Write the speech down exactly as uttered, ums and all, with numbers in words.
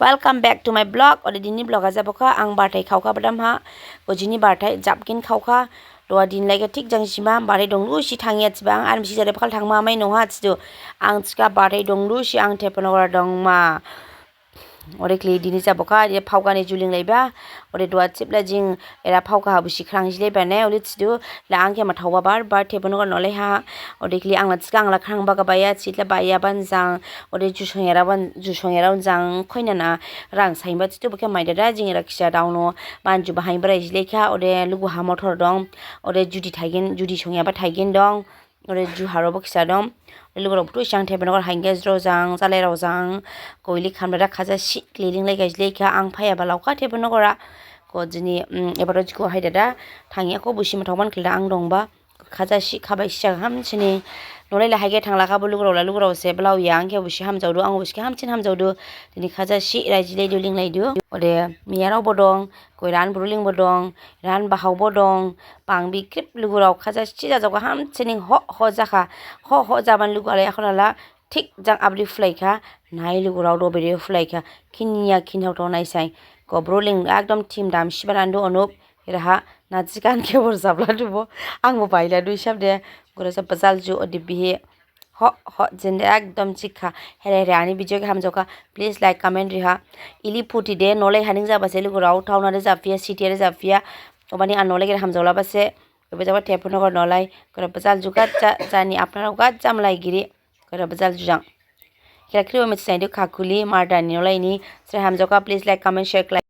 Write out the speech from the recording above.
Welcome back to my blog. Ode dini blog ha jabokha ang barthai khaokha badam ha. Gojini barthai japgin khaokha. Duha din laikha thik jang sima barthai donglu si thangya thiba ang ar misi jare bakhal thangma mai nongha thidu. Ang thikha barthai donglu si ang Theponogor dongma. Ode khli dini jabokha ode phaokha ni juling laiba. Ode duha thibla jing era phaokha ha busi khrang jilai bane ode thidu. La ang khe mathaoba bar bar Theponogor nolai ha. Ode khli ang la thikha ang la khrang baga baya thitla baya ban jang. Ode jusong era ban jusong era jang khoina na rang saimba thidu bokhe maidada jing era khisa daono. Ban ju bahai brai jilaikha ode lugu ha motor dong. Ode judi thaigin judi songyaba thaigin dong. Ode ju haro bo khisa dong. Ode lugu rok buthu sang Theponogor hainge jro jang jalai rao jang. Koili khamdada khaja si kliling lai gajilai kha ang phaya balaokha Theponogor ha. Ko jini ebaro jiko haidada. Thangya ko busi mathaoban khlida ang dongba. Khaja si khabai si hamsini. Nolai la haige thanglakha bo lugu rao la lugu rao se balaoya ang khe busi hamjaodu ang busi khe hamsin hamjaodu. Dini khaja si raijilaidu linglaidu. Ode miyarao bo dong. Koi ran bruling bo dong, ran bahao bo dong, pangbi krip lugurao khaja si jajaokha hamsining ho ho jakha, ho ho jaban lugu alai akhon ala thik jang abri phulaikha, nai lugurao do bere phulaikha, khinya khinthao thao naisai, ko bruling ekdom thim dam siba randu Onuk, iraha najikan khe bor jabladu bo, ang bo bailadu isab de, gura sa bajal ju odi bihi, Ho ho jende ekdom chikha. Here here ani video khe hamjaokha. Please like comment riha. Ili phuti de nolai haning jaba se lugurao thaona de japhiya city de japhiya. Obani an nolai khe hamjaola ba se. Obe jaba Theponogor nolai. Kore bajal ju gaja jani apnarao gaja malai giri. Kore bajal ju jang. Kira kiri omet sai de khakuli mardani nolai ni. Sre hamjaokha please like comment share like.